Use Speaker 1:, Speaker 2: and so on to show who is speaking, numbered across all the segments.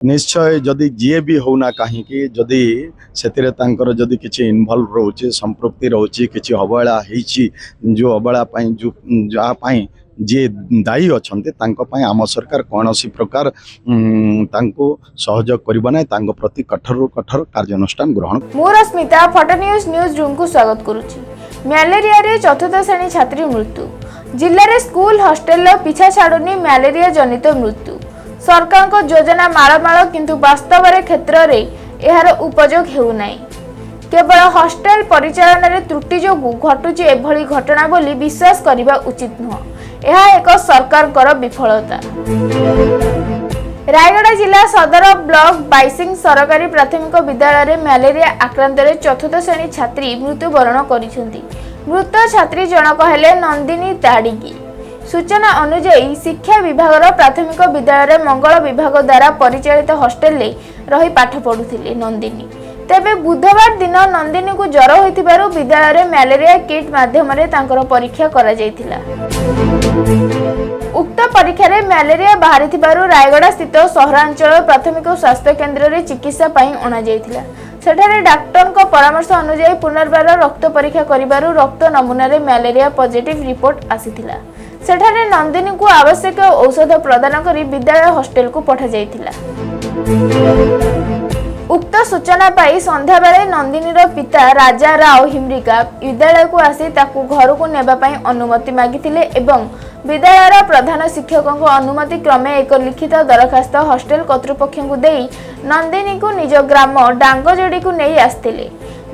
Speaker 1: ନିଶ୍ଚୟ, ଯଦି ଯିଏ ବି ହଉନା କାହିଁକି, ଯଦି ସେଥିରେ ତାଙ୍କର ଯଦି କିଛି ଇନଭଲ୍ଭ ରହୁଛି, ସମ୍ପୃକ୍ତି ରହୁଛି, କିଛି ଅବହେଳା ହେଇଛି, ଯେଉଁ ଅବହେଳା ପାଇଁ, ଯେଉଁ ଯାହା ପାଇଁ ଯିଏ ଦାୟୀ ଅଛନ୍ତି, ତାଙ୍କ ପାଇଁ ଆମ ସରକାର କୌଣସି ପ୍ରକାର ତାଙ୍କୁ ସହଯୋଗ କରିବ ନାହିଁ। ତାଙ୍କ ପ୍ରତି କଠୋରରୁ କଠୋର କାର୍ଯ୍ୟାନୁଷ୍ଠାନ ଗ୍ରହଣ
Speaker 2: ମୁଁ ରଶ୍ମିତା, ଫଟୋ ନ୍ୟୁଜ୍ ନ୍ୟୁଜ୍ ରୁମ୍କୁ ସ୍ୱାଗତ କରୁଛି। ମ୍ୟାଲେରିଆରେ ଚତୁର୍ଥ ଶ୍ରେଣୀ ଛାତ୍ରୀ ମୃତ୍ୟୁ। ଜିଲ୍ଲାରେ ସ୍କୁଲ ହଷ୍ଟେଲର ପିଛା ଛାଡୁନି ମ୍ୟାଲେରିଆ ଜନିତ ମୃତ୍ୟୁ। ସରକାରଙ୍କ ଯୋଜନା ମାଳମାଳ, କିନ୍ତୁ ବାସ୍ତବରେ କ୍ଷେତ୍ରରେ ଏହାର ଉପଯୋଗ ହେଉନାହିଁ। କେବଳ ହଷ୍ଟେଲ ପରିଚାଳନାରେ ତ୍ରୁଟି ଯୋଗୁଁ ଘଟୁଛି ଏଭଳି ଘଟଣା ବୋଲି ବିଶ୍ୱାସ କରିବା ଉଚିତ ନୁହଁ। ଏହା ଏକ ସରକାରଙ୍କର ବିଫଳତା। ରାୟଗଡ଼ା ଜିଲ୍ଲା ସଦର ବ୍ଲକ ବାଇସିଂ ସରକାରୀ ପ୍ରାଥମିକ ବିଦ୍ୟାଳୟରେ ମ୍ୟାଲେରିଆ ଆକ୍ରାନ୍ତରେ ଚତୁର୍ଥ ଶ୍ରେଣୀ ଛାତ୍ରୀ ମୃତ୍ୟୁବରଣ କରିଛନ୍ତି। ମୃତ ଛାତ୍ରୀ ଜଣକ ହେଲେ ନନ୍ଦିନୀ ତାଡ଼ିଗି। ସୂଚନା ଅନୁଯାୟୀ, ଶିକ୍ଷା ବିଭାଗର ପ୍ରାଥମିକ ବିଦ୍ୟାଳୟରେ ମଙ୍ଗଳ ବିଭାଗ ଦ୍ୱାରା ପରିଚାଳିତ ହଷ୍ଟେଲରେ ରହି ପାଠ ପଢୁଥିଲେ ନନ୍ଦିନୀ। ତେବେ ବୁଧବାର ଦିନ ନନ୍ଦିନୀକୁ ଜ୍ୱର ହୋଇଥିବାରୁ ବିଦ୍ୟାଳୟରେ ମ୍ୟାଲେରିଆ କିଟ୍ ମାଧ୍ୟମରେ ତାଙ୍କର ପରୀକ୍ଷା କରାଯାଇଥିଲା। ଉକ୍ତ ପରୀକ୍ଷାରେ ମ୍ୟାଲେରିଆ ବାହାରିଥିବାରୁ ରାୟଗଡ଼ା ସ୍ଥିତ ସହରାଞ୍ଚଳ ପ୍ରାଥମିକ ସ୍ୱାସ୍ଥ୍ୟ କେନ୍ଦ୍ରରେ ଚିକିତ୍ସା ପାଇଁ ଅଣାଯାଇଥିଲା। ସେଠାରେ ଡାକ୍ତରଙ୍କ ପରାମର୍ଶ ଅନୁଯାୟୀ ପୁନର୍ବାର ରକ୍ତ ପରୀକ୍ଷା କରିବାରୁ ରକ୍ତ ନମୁନାରେ ମ୍ୟାଲେରିଆ ପଜିଟିଭ ରିପୋର୍ଟ ଆସିଥିଲା। ସେଠାରେ ନନ୍ଦିନୀକୁ ଆବଶ୍ୟକ ଔଷଧ ପ୍ରଦାନ କରି ବିଦ୍ୟାଳୟ ହଷ୍ଟେଲକୁ ପଠାଯାଇଥିଲା। ଉକ୍ତ ସୂଚନା ପାଇ ସନ୍ଧ୍ୟାବେଳେ ନନ୍ଦିନୀର ପିତା ରାଜା ରାଓ ହିମ୍ରିକା ବିଦ୍ୟାଳୟକୁ ଆସି ତାକୁ ଘରକୁ ନେବା ପାଇଁ ଅନୁମତି ମାଗିଥିଲେ ଏବଂ ବିଦ୍ୟାଳୟର ପ୍ରଧାନ ଶିକ୍ଷକଙ୍କ ଅନୁମତି କ୍ରମେ ଏକ ଲିଖିତ ଦରଖାସ୍ତ ହଷ୍ଟେଲ କର୍ତ୍ତୃପକ୍ଷଙ୍କୁ ଦେଇ ନନ୍ଦିନୀକୁ ନିଜ ଗ୍ରାମ ଡାଙ୍ଗଯୋଡ଼ିକୁ ନେଇ ଆସିଥିଲେ।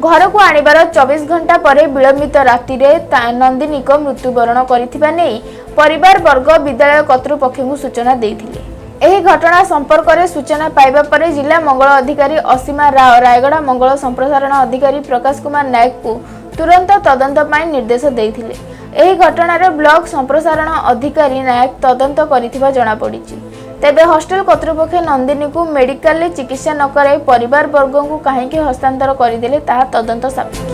Speaker 2: ଘରକୁ ଆଣିବାର 24 ଘଣ୍ଟା ପରେ ବିଳମ୍ବିତ ରାତିରେ ନନ୍ଦିନୀଙ୍କ ମୃତ୍ୟୁବରଣ କରିଥିବା ନେଇ ପରିବାର ବର୍ଗ ବିଦ୍ୟାଳୟ କର୍ତ୍ତୃପକ୍ଷଙ୍କୁ ସୂଚନା ଦେଇଥିଲେ। ଏହି ଘଟଣା ସମ୍ପର୍କରେ ସୂଚନା ପାଇବା ପରେ ଜିଲ୍ଲା ମଙ୍ଗଳ ଅଧିକାରୀ ଅସୀମା ରାଓ ରାୟଗଡ଼ା ମଙ୍ଗଳ ସମ୍ପ୍ରସାରଣ ଅଧିକାରୀ ପ୍ରକାଶ କୁମାର ନାୟକଙ୍କୁ ତୁରନ୍ତ ତଦନ୍ତ ପାଇଁ ନିର୍ଦ୍ଦେଶ ଦେଇଥିଲେ। ଏହି ଘଟଣାରେ ବ୍ଲକ ସମ୍ପ୍ରସାରଣ ଅଧିକାରୀ ନାୟକ ତଦନ୍ତ କରିଥିବା ଜଣାପଡ଼ିଛି। ତେବେ ହଷ୍ଟେଲ କର୍ତ୍ତୃପକ୍ଷ ନନ୍ଦିନୀକୁ ମେଡିକାଲରେ ଚିକିତ୍ସା ନ କରାଇ ପରିବାର ବର୍ଗଙ୍କୁ କାହିଁକି ହସ୍ତାନ୍ତର କରିଦେଲେ, ତାହା ତଦନ୍ତ ସାପେକ୍ଷ।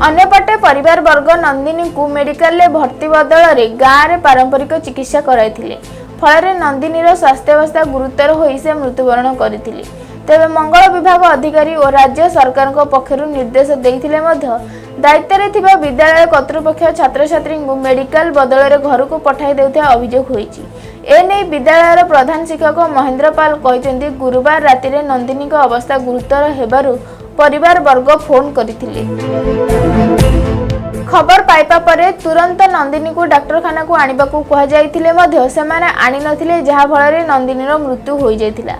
Speaker 2: ଅନ୍ୟପଟେ ପରିବାର ବର୍ଗ ନନ୍ଦିନୀକୁ ମେଡିକାଲରେ ଭର୍ତ୍ତି ବଦଳରେ ଗାଁରେ ପାରମ୍ପରିକ ଚିକିତ୍ସା କରାଇଥିଲେ। ଫଳରେ ନନ୍ଦିନୀର ସ୍ୱାସ୍ଥ୍ୟାବସ୍ଥା ଗୁରୁତର ହୋଇ ସେ ମୃତ୍ୟୁବରଣ କରିଥିଲେ। ତେବେ ମଙ୍ଗଳ ବିଭାଗ ଅଧିକାରୀ ଓ ରାଜ୍ୟ ସରକାରଙ୍କ ପକ୍ଷରୁ ନିର୍ଦ୍ଦେଶ ଦେଇଥିଲେ ମଧ୍ୟ ଦାୟିତ୍ୱରେ ଥିବା ବିଦ୍ୟାଳୟ କର୍ତ୍ତୃପକ୍ଷ ଛାତ୍ରଛାତ୍ରୀଙ୍କୁ ମେଡିକାଲ ବଦଳରେ ଘରକୁ ପଠାଇ ଦେଉଥିବା ଅଭିଯୋଗ ହୋଇଛି। ଏନେଇ ବିଦ୍ୟାଳୟର ପ୍ରଧାନ ଶିକ୍ଷକ ମହେନ୍ଦ୍ର ପାଲ କହିଛନ୍ତି, ଗୁରୁବାର ରାତିରେ ନନ୍ଦିନୀଙ୍କ ଅବସ୍ଥା ଗୁରୁତର ହେବାରୁ ପରିବାର ବର୍ଗ ଫୋନ୍ କରିଥିଲେ। ଖବର ପାଇବା ପରେ ତୁରନ୍ତ ନନ୍ଦିନୀକୁ ଡାକ୍ତରଖାନାକୁ ଆଣିବାକୁ କୁହାଯାଇଥିଲେ ମଧ୍ୟ ସେମାନେ ଆଣିନଥିଲେ, ଯାହାଫଳରେ ନନ୍ଦିନୀର ମୃତ୍ୟୁ ହୋଇଯାଇଥିଲା।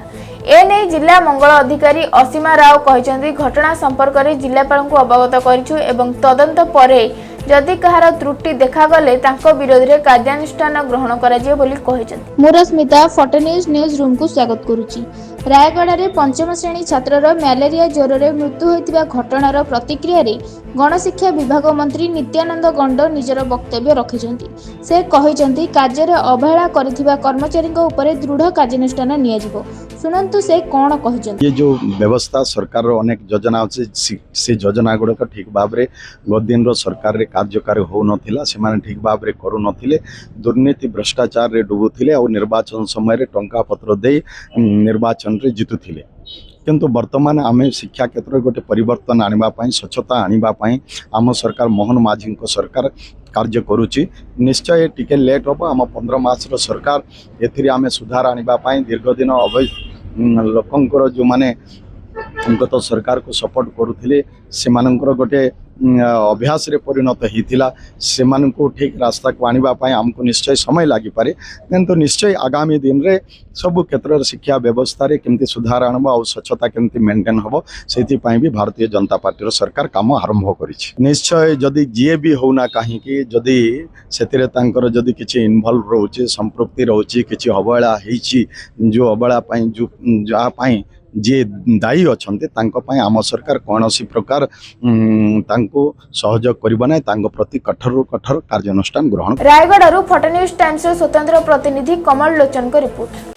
Speaker 2: ଏନେଇ ଜିଲ୍ଲା ମଙ୍ଗଳ ଅଧିକାରୀ ଅସୀମା ରାଓ କହିଛନ୍ତି, ଘଟଣା ସମ୍ପର୍କରେ ଜିଲ୍ଲାପାଳଙ୍କୁ ଅବଗତ କରିଛୁ ଏବଂ ତଦନ୍ତ ପରେ ଯଦି କାହାର ତ୍ରୁଟି ଦେଖାଗଲେ ତାଙ୍କ ବିରୋଧରେ କାର୍ଯ୍ୟାନୁଷ୍ଠାନ ଗ୍ରହଣ କରାଯିବ ବୋଲି କହିଛନ୍ତି। ମୁଁ ରଶ୍ମିତା, ଫଟୋ ନ୍ୟୁଜ୍ ନ୍ୟୁଜ୍ ରୁମ୍କୁ ସ୍ୱାଗତ କରୁଛି। ରାୟଗଡ଼ାରେ ପଞ୍ଚମ ଶ୍ରେଣୀ ଛାତ୍ରର ମ୍ୟାଲେରିଆ ଜ୍ୱରରେ ମୃତ୍ୟୁ ହୋଇଥିବା ଘଟଣାର ପ୍ରତିକ୍ରିୟାରେ ଗଣଶିକ୍ଷା ବିଭାଗ ମନ୍ତ୍ରୀ ନିତ୍ୟାନନ୍ଦ ଗଣ୍ଡ ନିଜର ବକ୍ତବ୍ୟ ରଖିଛନ୍ତି। ସେ କହିଛନ୍ତି, କାର୍ଯ୍ୟରେ ଅବହେଳା କରିଥିବା କର୍ମଚାରୀଙ୍କ ଉପରେ ଦୃଢ଼ କାର୍ଯ୍ୟାନୁଷ୍ଠାନ ନିଆଯିବ। ଶୁଣନ୍ତୁ ସେ କ'ଣ କହିଛନ୍ତି।
Speaker 1: ଇଏ ଯେଉଁ ବ୍ୟବସ୍ଥା, ସରକାରର ଅନେକ ଯୋଜନା ଅଛି, ସେ ଯୋଜନା ଗୁଡ଼ିକ ଠିକ୍ ଭାବରେ ଗତ ଦିନର ସରକାରରେ କାର୍ଯ୍ୟକାରୀ ହେଉନଥିଲା। ସେମାନେ ଠିକ୍ ଭାବରେ କରୁନଥିଲେ, ଦୁର୍ନୀତି ଭ୍ରଷ୍ଟାଚାରରେ ଡୁବୁଥିଲେ ଆଉ ନିର୍ବାଚନ ସମୟରେ ଟଙ୍କା ପତ୍ର ଦେଇ ନିର୍ବାଚନରେ ଜିତୁଥିଲେ। କିନ୍ତୁ ବର୍ତ୍ତମାନ ଆମେ ଶିକ୍ଷା କ୍ଷେତ୍ରରେ ଗୋଟେ ପରିବର୍ତ୍ତନ ଆଣିବା ପାଇଁ, ସ୍ୱଚ୍ଛତା ଆଣିବା ପାଇଁ ଆମ ସରକାର, ମୋହନ ମାଝୀଙ୍କ ସରକାର କାର୍ଯ୍ୟ କରୁଛି। ନିଶ୍ଚୟ ଟିକେ ଲେଟ୍ ହେବ। ଆମ 15 ମାସର ସରକାର, ଏଥିରେ ଆମେ ସୁଧାର ଆଣିବା ପାଇଁ ଦୀର୍ଘ ଦିନ ଲୋକଙ୍କର ଯେଉଁମାନେ ଗତ ସରକାରକୁ ସପୋର୍ଟ କରୁଥିଲେ, ସେମାନଙ୍କର ଗୋଟେ ଅଭ୍ୟାସରେ ପରିଣତ ହେଇଥିଲା। ସେମାନଙ୍କୁ ଠିକ୍ ରାସ୍ତାକୁ ଆଣିବା ପାଇଁ ଆମକୁ ନିଶ୍ଚୟ ସମୟ ଲାଗିପାରେ। କିନ୍ତୁ ନିଶ୍ଚୟ ଆଗାମୀ ଦିନରେ ସବୁ କ୍ଷେତ୍ରରେ ଶିକ୍ଷା ବ୍ୟବସ୍ଥାରେ କେମିତି ସୁଧାର ଆଣିବ ଆଉ ସ୍ୱଚ୍ଛତା କେମିତି ମେଣ୍ଟେନ୍ ହେବ, ସେଥିପାଇଁ ବି ଭାରତୀୟ ଜନତା ପାର୍ଟିର ସରକାର କାମ ଆରମ୍ଭ କରିଛି। ନିଶ୍ଚୟ, ଯଦି ଯିଏ ବି ହଉନା କାହିଁକି, ଯଦି ସେଥିରେ ତାଙ୍କର ଯଦି କିଛି ଇନଭଲ୍ଭ ରହୁଛି, ସମ୍ପୃକ୍ତି ରହୁଛି, କିଛି ଅବହେଳା ହେଇଛି, ଯେଉଁ ଅବହେଳା ପାଇଁ, ଯେଉଁ ଯାହା ପାଇଁ ଯିଏ ଦାୟୀ ଅଛନ୍ତି, ତାଙ୍କ ପାଇଁ ଆମ ସରକାର କୌଣସି ପ୍ରକାର ତାଙ୍କୁ ସହଯୋଗ କରିବ ନାହିଁ। ତାଙ୍କ ପ୍ରତି କଠୋରରୁ କଠୋର କାର୍ଯ୍ୟାନୁଷ୍ଠାନ ଗ୍ରହଣ
Speaker 2: ରାୟଗଡ଼ାରୁ ଫଟୋ ନ୍ୟୁଜ୍ ଟାଇମ୍ସର ସ୍ୱତନ୍ତ୍ର ପ୍ରତିନିଧି କମଳ ଲୋଚନଙ୍କ ରିପୋର୍ଟ।